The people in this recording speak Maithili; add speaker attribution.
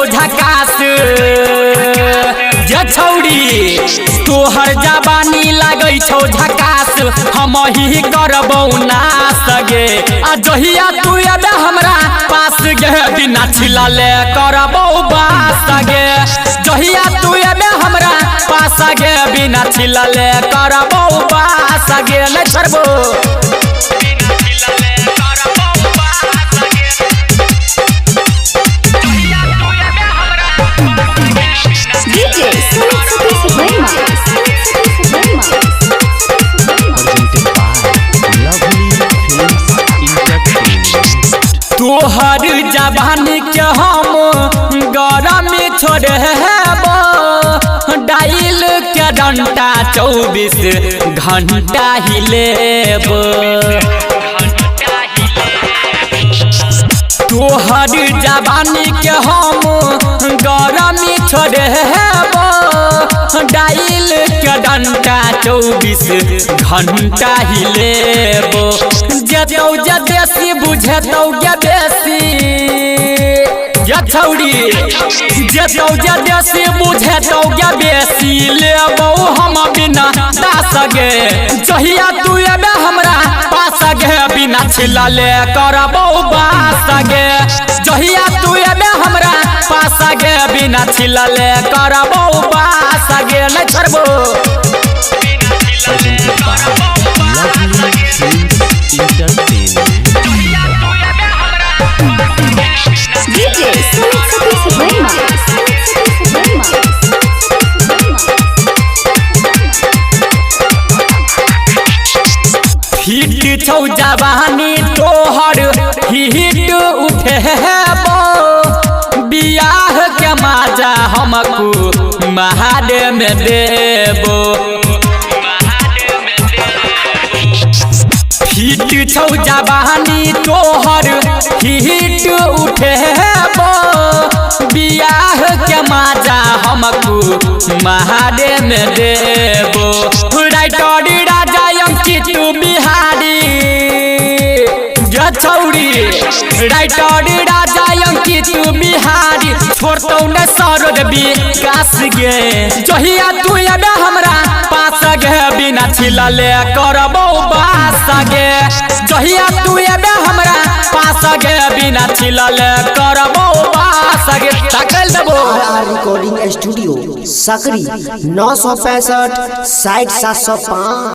Speaker 1: झकास जे छौड़ी, तोहर जवानी लागै छौ झकास, हम ही करबौ नास गे। आ जहिया तू एबे हमरा पास गे, बिना छिलले करबौ बास गे। जहिया तू एबे हमरा पास गे, बिना छिलले करबौ बास गे। नै छोड़बो।
Speaker 2: DJ Sumit Satish Verma. Sumit Satish Verma.
Speaker 3: Presented by Lovely Films Entertainment.
Speaker 1: तोहर जवानी के हम गरम छोड़ेबो, डाइल के डंटा 24 घंटा हिलेबो। तोहर जवानी के हम गरम छोड़ेबो, डाइल के डंटा 24 घंटा हिलेबो। जेतौ जे देसी बुझेतौ गे बेसी गे छौड़ी, जेतौ जे देसी बुझेतौ गे बेसी, लेबौ हम बिना दास गे। जहिया तू एबे हमरा पास गे, बिना छिलले करबौ बास गे। जहिया तू एबे हमरा पास गे, बिना छिलले करबौ बास गे। नै छोड़बो।
Speaker 3: Presented by Lovely Films Entertainment.
Speaker 2: DJ Sumit Satish Verma. Sumit Satish Verma.
Speaker 1: Hit छौ जवानी तोहर हिट उठेबो, बियाह के माजा हमको महादे में देबो। हिट छौ जवानी तोहर हिट उठेबो, बियाह के माजा हमको महादे में देबो। राइटर राजा अंकित बिहारी गे छौड़ी, राइटर राजा अंकित बिहारी छोड़तौ न सरोज विकास गे। जहिया तू एबे हमरा पास गे, बिना छिलले करबौ बास गे। जहिया तू एबे हमरा पास गे, बिना छिलले करबौ बास गे। ताकल देबो।
Speaker 4: आर रिकॉर्डिंग स्टूडियो सकरी 965 60 705।